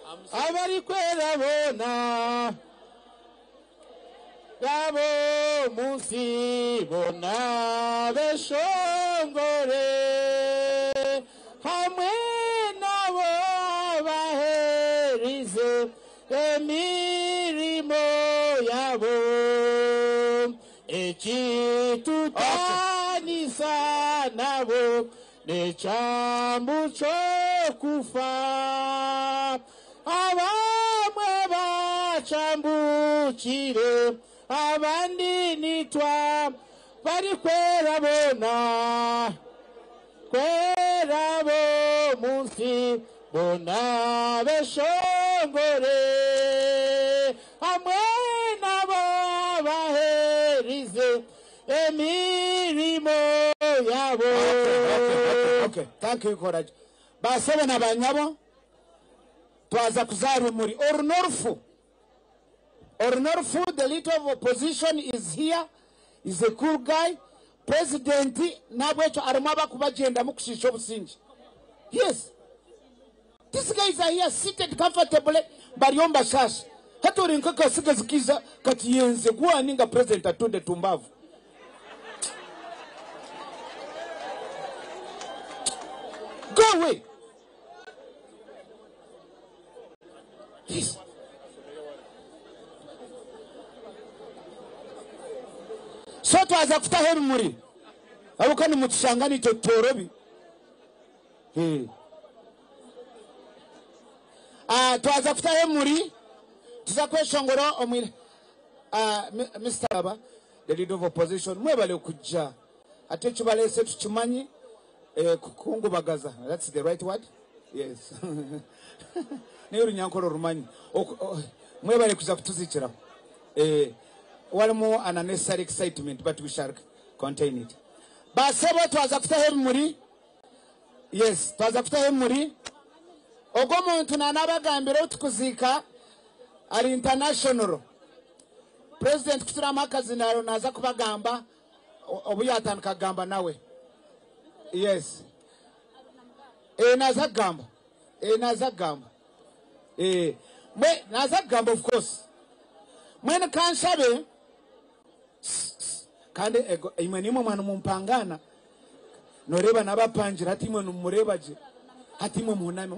Abarikwera boona ab'omu nsi boona beshongore hamwe n'abo abaherize emirimo yabo. Ekitutanisa nabo n'ekyambu ky'okufa. Abamwe bakyambukire, abandi nitwa barikwera boona. Kwera ab'omu nsi boona beshongore hamwe n'abo abaherize emirimo yabo. Okay, okay, okay. Thank you, Courage. Basebo na banyabo, twaza kuzaara omuri oru n'orufu. Oru n'orufu, the leader of opposition is here, is a cool guy. President n'ahabw'ekyo harimu abakubagyendamu kushiisha obusingye. Yes. These guys are here seated comfortably bariyo nibashaasha. Hati ori nk'akasigazi kaija kati yenze gwani nga president atunde tumbavu. Go away. Yes. So twaza kutaho ebimuri ahabw'okuba nimutushanga naitwe tutoorobi. Hey. Ah, twaza kutaho ebimuri tuza kweshongora omu ah, Mr. Aba, the leader of opposition mwebale kujja ate ekibalese tukimanyi eh, kukungubagaza that's the right word yes naye orunyankore orumanyi mwebale kuza kutuzikiraho eh, walimu an unnecessary excitement but we shall contain it basebo twaza kutaho ebimuri Yes twaza kutaho ebimuri. Ogwo omuntu nanabagambira ou tukuziika ari international. President kuturamuha akazindaaro naza kubagamba obu yatandika kugamba nawe. Yes. Eh naza kugamba. Eh naza kugamba. Eh mwe naza kugamba of course. Mbwenu kanshabe Kandi ego imwe nimwe mwa nimumpangana. Noreeba nabapangire hati imwe nimumureeba gye. Hati imwe muhuname.